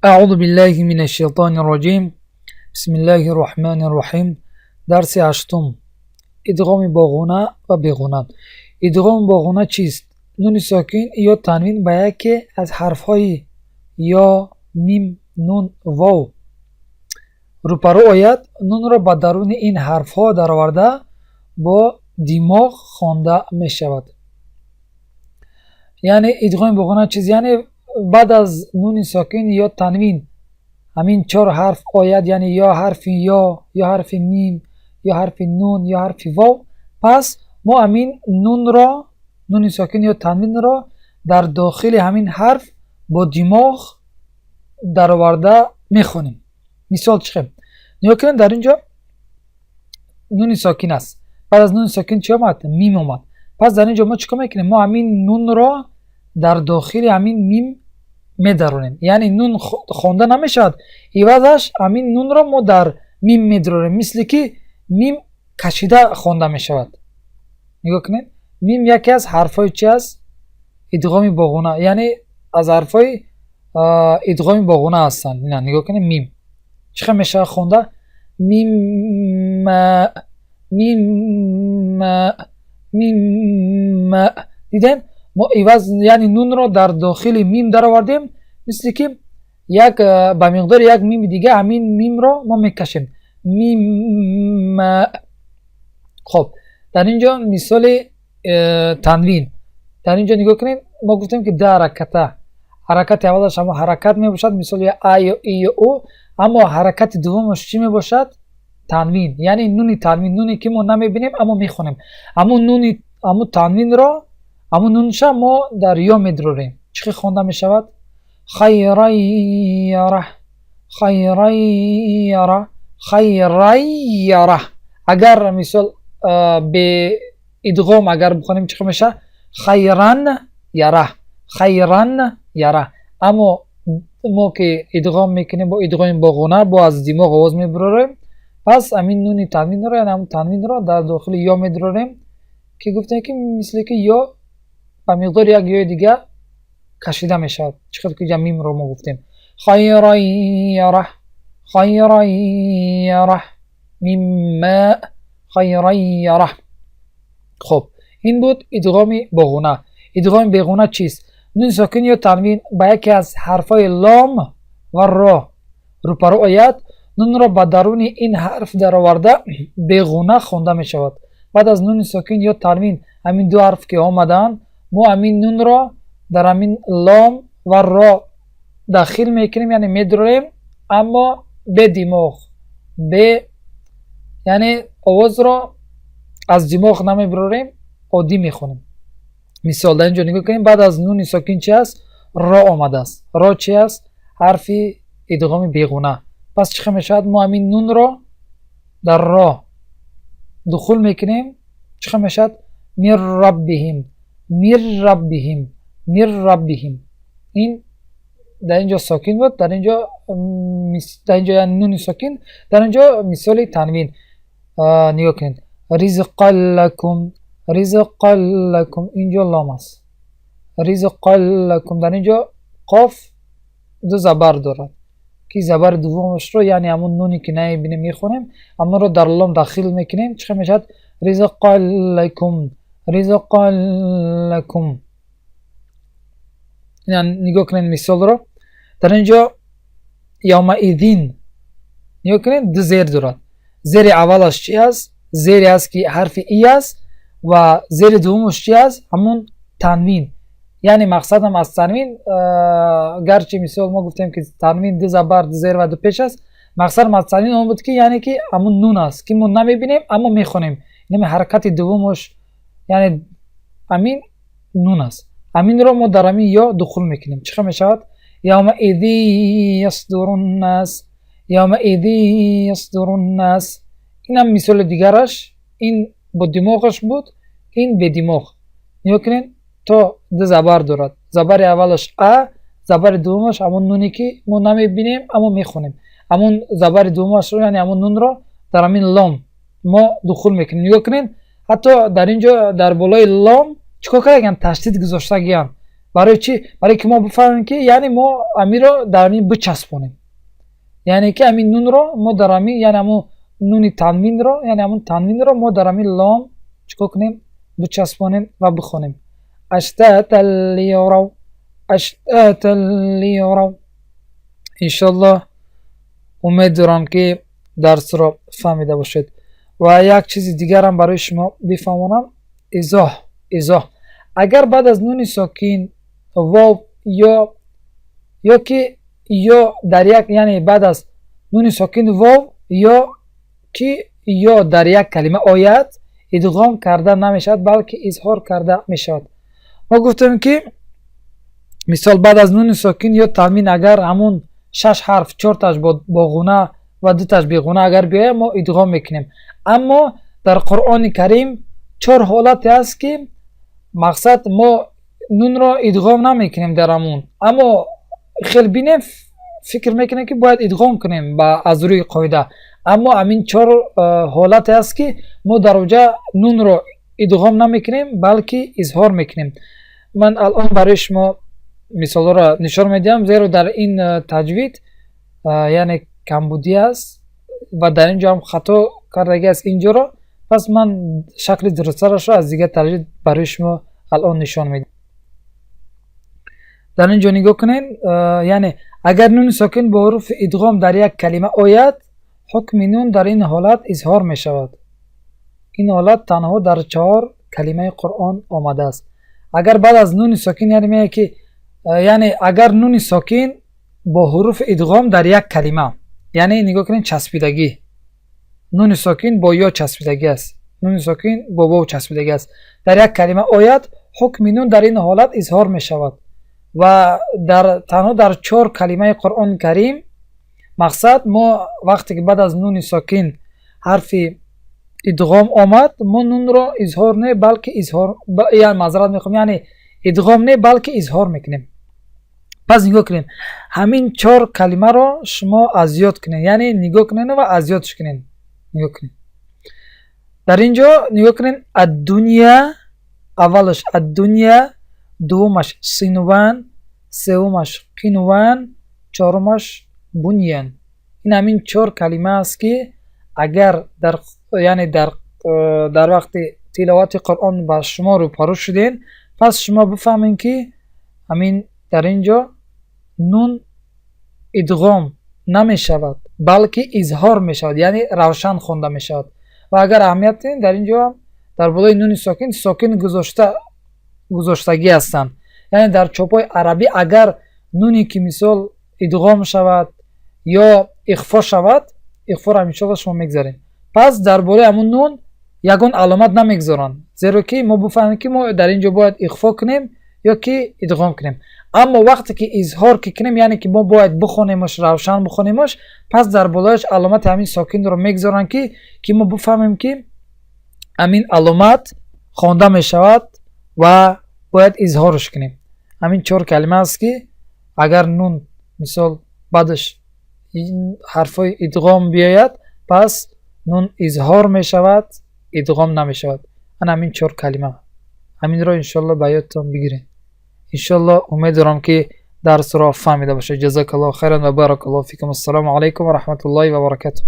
أعوذ بالله من الشيطان الرجيم. بسم الله الرحمن الرحيم. Дарси ҳаштум: идғоми боғуна ва беғуна. Идғоми боғуна чист? Нуни сокин ё танвин ба яке аз ҳарфҳои ё, мим, нун, вов рӯпарӯ ояд, нунро ба даруни ин ҳарфҳо дароварда, бо димоғ хонда мешавад. Яъне идғоми боғуна чиз? Яъне баъд аз нуни сокин ё танвин ҳамин чор ҳарф ояд, яъне ё ҳарфи ё, ё ҳарфи мим, ё ҳарфи нун, ё ҳарфи вов, пас мо ҳамин нунро, нуни сокин ё танвинро дар дохили ҳамин ҳарф бо димоғ дароварда мехонем. Мисол чӣ хел? Нигоҳ кунед, дар ин ҷо нуни сокин аст. Баъд аз нуни сокин чӣ омад? Мим омад. Пас дар ин ҷо мо чӣ кор мекунем? Мо ҳамин нунро дар дохили ҳамин мим медаронем, яъне нун хонда намешавад, ивазаш ҳамин нунро мо дар мим медарорем, мисли ки мим кашида хонда мешавад. Нигоҳ кунед, мим яке аз ҳарфҳои чи аст? Идғоми боғуна, яъне аз ҳарфҳои идғоми боғуна ҳастанд. Ина, нигоҳ кунед, мим чӣ хел мешавад хонда? Мимма, мимма, мимма. Дидем, мо иваз, яъне нунро дар дохили мим даровардем, мисли ки як ба миқдори як мими дига ҳамин мимро мо мекашем: мимма. Хоб, дар ин ҷо мисоли танвин. Дар ин ҷо нигоҳ кунед, мо гуфтем, ки ду ҳараката. Ҳаракати аввалаш ҳамо ҳаракат мебошад, мисоли а ё и ё у, аммо ҳаракати дуввумаш чӣ мебошад? Танвин, яъне нуни танвин, нуне ки мо намебинем, аммо мехонем. Ҳамун нуни, ҳамун танвинро, ҳамун нунша мо дар ё медурорем. Чӣ хел хонда мешавад? خيرا يره، خيرا يره، خيرا يره. Агар мисол бе идғом агар бихонем, чӣ меша? خيرا يره، خيرا يره. Аммо мо ки идғом мекунем, бо идғоми боғуна, бо аз димоғ овоз мебурорем, пас ҳамин нуни танвинро, яъне ҳамун танвинро дар дохили ё медурорем, ки гуфтем, ки мисли ки ё ба миқдори як ёи дига кашида мешавад, чӣ хел ки мимро мо гуфтем: خيرا يره، خيرا يره، مما خيرا يره. Хоб, ин буд идғоми боғуна. Идғоми беғуна чист? Нуни сокин ё танвин ба яке аз ҳарфҳои лом ва ро рӯпарӯ ояд, нунро ба даруни ин ҳарф дароварда, беғуна хонда мешавад. Баъд аз нуни сокин ё танвин ҳамин ду ҳарф ки омадаанд, мо ҳамин нунро дар ҳамин лом ва ро дахил мекунем, яъне медурорем, аммо бе димоғ, бе, яъне овозро аз димоғ намебурорем, оддӣ мехонем. Мисол, дар ин ҷо нигоҳ кунем, баъд аз нуни сокин чи аст? Ро омадааст. Ро чи аст? Ҳарфи идғоми беғуна. Пас чӣ хел мешавад? Мо ҳамин нунро дар ро духул мекунем. Чӣ хел мешавад? من ربهم، من ربهم، من ربهم. Ин дар ин ҷо сокин буд, дар ин ҷо нуни сокин, дар ин ҷо мисоли танвин. Нигоҳ кунед: رزقا لكم، رزقا لكم. Инҷо лом аст. رزقا لكم. Дар ин ҷо қоф ду забар дорад, ки забари дуввумашро, яъне ҳамун нуне ки намебинем, мехонем, ҳамонро дар лом дахил мекунем. Чӣ хел мешавад? رزقا لكم، رزقا لكم. Нигоҳ кунед мисолро. Дар ин ҷо يومئذ, нигоҳ кунед, ду зер дорад. Зери аввалаш чи аст? Зере аст, ки ҳарфи и аст, ва зери дуввумаш чи аст? Ҳамун танвин. Яъне мақсадам аз танвин, гарчи мисол мо гуфтем, ки танвин ду забар, ду зер ва ду пеш аст, мақсадам аз танвин он буд, ки яъне ки ҳамун нун аст, ки мо намебинем, аммо мехонем. Инами ҳаракати дуввумаш, яъне ҳамин нун аст, ҳаминро мо дар ҳамин ё духул мекунем. Чӣ хел мешавад? يومئذ يصدر الناس، يومئذ يصدر الناس. Инам мисоли дигараш. Ин бо димоғаш буд, ин бедимоғ. Нигоҳ кунед, то ду забар дорад. Забари аввалаш а, забари дуввумаш ҳамон нуне, ки мо намебинем, аммо мехонем. Ҳамон забари дуввумашро, яъне ҳамон нунро дар ҳамин лом мо духул мекунем. Нигоҳ кунед, ҳатто дар ин ҷо дар болои лом чӣ кор кардагиан? Ташдид гузоштагиан. Барои чӣ? Барои ки мо бифаҳмем, ки яъне мо амиро дар амин бичаспонем, яъне ки ҳамин нунро мо дар ҳамин, яъне ҳамун нуни танвинро, яъне ҳамун танвинро мо дар ҳамин лом чикор кунем? Бичаспонем ва бихонем. Аштатан лиярав, аштатан лиярав. Иншоллоҳ, умед дорам, ки дарсро фаҳмида бошед. Ва як чизи дигарам барои шумо бифаҳмонам. Изоҳ, изоҳ. Агар баъд аз нуни сокин вов ё ки ё дар як, яъне баъд аз нуни сокин вов ё ки ё дар як калима ояд, идғом карда намешавад, балки изҳор карда мешавад. Мо гуфтем, ки мисол, баъд аз нуни сокин ё танвин агар ҳамун шаш ҳарф, чорташ бо ғуна ва дуташ беғуна агар биёяд, мо идғом мекунем. Аммо дар Қуръони Карим чор ҳолате аст, ки мақсад, мо нунро идғом намекунем дар ҳамун. Аммо хел бинем, фикр мекунем, ки бояд идғом кунем аз рӯи қоида. Аммо ҳамин чор ҳолате аст, ки мо дар оҷа нунро идғом намекунем, балки изҳор мекунем. Ман алон барои шумо мисолҳоро нишон медиҳам, зеро дар ин таҷвид, яъне, камбудӣ аст ва дар ин ҷо ҳам хато кардагӣ аст инҷоро. Пас ман шакли дурусттарашро аз дигар таҷвид барои шумо алон нишон медиҳам. Дар ин ҷо нигоҳ кунед, яъне агар нуни сокин бо ҳуруфи идғом дар як калима ояд, ҳукми нун дар ин ҳолат изҳор мешавад. Ин ҳолат танҳо дар чаҳор калимаи Қуръон омадааст. Агар баъд аз нуни сокин, яъне меяд, ки яъне агар нуни сокин бо ҳуруфи идғом дар як калима, яъне нигоҳ кунед, часпидагӣ, нуни сокин бо ё часпидагӣ аст, нуни сокин бо вов часпидагӣ аст, дар як калима ояд, ҳукми нун дар ин ҳолат изҳор мешавад. Ва дар танҳо дар чор калимаи Қуръони Карим, мақсад, мо вақте ки баъд аз нуни сокин ҳарфи идғом омад, мо нунро изҳор не, балки изҳор, маъзарат мехоҳам, яъне идғом не, балки изҳор мекунем. Пас нигоҳ кунем, ҳамин чор калимаро шумо аз ёд кунед, яъне нигоҳ кунед ва аз ёдш кунед. Нигоҳ кунед, дар ин ҷо нигоҳ кунед: аддуния аввалаш, аддуния, дуввумаш синван, севумаш қинван, чорумаш буньян. Ин ҳамин чор калима аст, ки агар дар, яъне дар вақти тиловати Қуръон ба шумо рӯпарӯ шудем, пас шумо бифаҳмед, ки ҳамин дар ин ҷо нун идғом намешавад, балки изҳор мешавад, яъне равшан хонда мешавад. Ва агар аҳамият диҳем, дар ин ҷо дар болои нуни сокин сокин гузоштагӣ ҳастанд. Яъне дар чопҳои арабӣ агар нуне ки мисол идғом шавад ё ихфо шавад, ихфоро иншоалло шумо мегзарем, пас дар болои ҳамун нун ягон аломат намегзоранд, зеро ки мо бифаҳмем, ки мо дар ин ҷо бояд ихфо кунем ё ки идғом кунем. Аммо вақте ки изҳор ки кунем, яъне ки мо бояд бихонемаш, равшан бихонемаш, пас дар болояш аломати ҳамин сокинро мегзоранд, ки мо бифаҳмем, ки ҳамин аломат хонда мешавад ва бояд изҳорш кунем. Ҳамин чор калима аст, ки агар нун мисол баъдаш ҳарфҳои идғом биёяд, пас нун изҳор мешавад, идғом намешавад. Ана ҳамин чор калима, ҳаминро иншоалло ба ёдтон бигиред. Иншоалло, умед дорам, ки дарсро фаҳмида бошед. Ҷазакаллоҳу хайран ва баракаллоҳу фикум. Ассалому алайкум ва раҳматуллоҳи ва баракатуҳ.